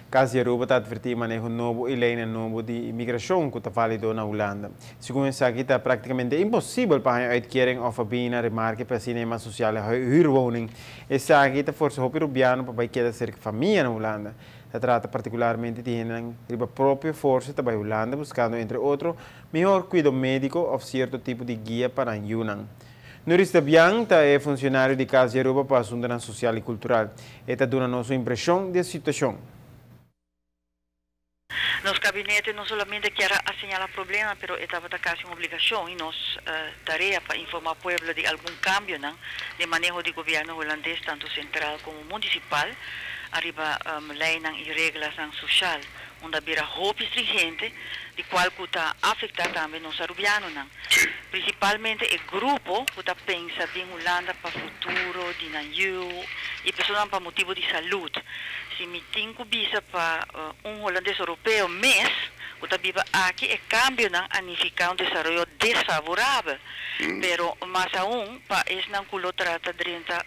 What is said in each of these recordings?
Cas di Aruba ta adverti maneho nobo y leynan nobo di inmigracion cu ta valido na Hulanda. Segun esaki ta practicamente imposibel pa haya uitkering of bin na remarke pa asina sociale huurwoning. Esaki ta forsa hopi Rubiano pa bay keda cerca famia na Hulanda. Ta trata particularmente di hende riba propio forsa ta bay Hulanda buscando, entre otro, mihor cuido medico of cierto tipo di guia pa nan yiunan. Nuris Dabian ta e funcionario di Cas di Aruba pa asunto social y cultural. E ta duna nos impresion di e situacion. Nos gabinete no solamente kier a señala problema, pero tabata casi un obligacion y nos tarea pa informa pueblo di algun cambio di maneho di gobierno Hulandes, tanto central como municipal, ariba ley y regla social, unda a bira hopi stringente, di cual cu ta afecta tambe nos Arubianonan. Principalmente e grupo cu ta pensa den Hulanda pa futuro, di nan y persona pa motibo di salud. Si mi tin cu bisa pa un Hulandes Europeo mes, cu ta biba aki, e cambionan a significa un desaroyo desfavorabel. Pero mas aun, pa esnan cu lo trata drenta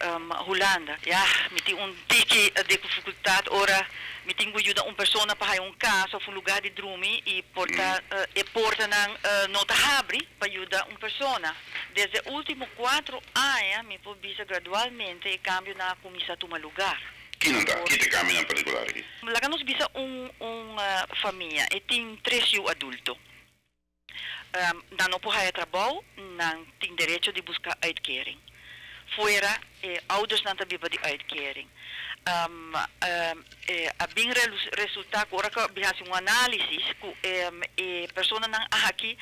Hulanda. Ja, mi tin un tiki di dificultad ora mi tin cu yuda un persona pa un cas of un lugar di drumi y porta e portanan no ta habri pa yuda un persona. Desde ultimo 4 aña mi por bisa gradualmente e cambionan a cuminsa tuma lugar. Ki nan ta? Ki ta e cambio en particular aki? Laga nos bisa un famia y tin tres yiu adulto. Nan no por haya trabou, nan tin derecho di busca uitkering. Fuera, oudersnan ta biba di uitkering. A bin resulta cu ora cu haci un analisis cu e personanan aki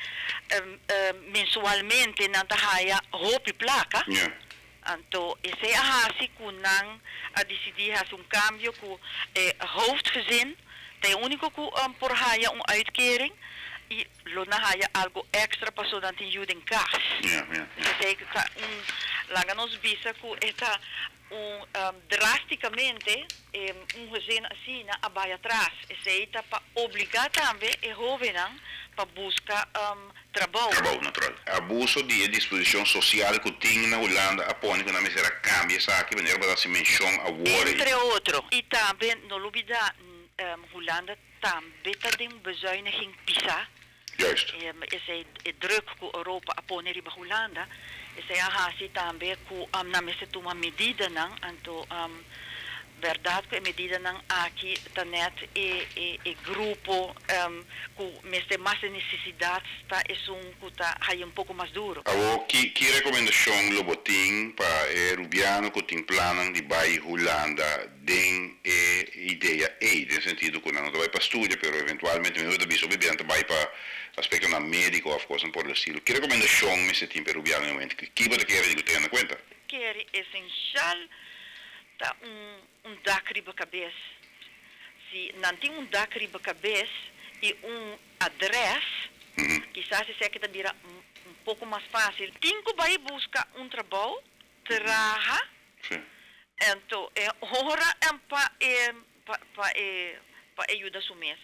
mensualmente nan ta haya hopi placa. Anto, esey a haci cu nan a dicidi haci un cambio cu hoofdgezin ta e unico cu por haya un uitkering y lo nan haya algo extra paso nan tin yiu den cas. Esey ta un, laga nos bisa cu ta un drasticamente un gezin asina a bay atras. Esey ta pa obliga tambe e hobennan pa busca trabou. Trabou, natural. Abuso di disposicion social cu tin na Hulanda a pone cu nan mester a cambia esaki, manera bo a menciona awor. Entre otro. Y tambe, no lubida, Hulanda tambe ta den bezuiniging pisa. Esey e druk cu Europa a pone riba Hulanda. Esey a hasi tambe cu nan mester tuma medidanan, anto berdad cu e medidanan aki ta net e grupo cu mester mas necesidad ta esun cu ta haya un poco mas duro. Awo, ki recomendacion lo bo tin pa e Rubiano cu tin plan di bay Hulanda den e idea e, den sentido cu nan no bay pa studia, pero eventualmente mi ta bisa bin bay pa aspectonan medico of cos por el estilo? Ki recomendacion mester tin pa Rubiano na momento? Ki bo ta kere di tene na cuenta? Kere esencial ta un dak riba cabes. Si nan tin un dak riba cabes y un adres, kisas esaki ta bira un poco mas facil. Tin cu bay busca un trabou, traha, anto, ora pa e yuda su mes.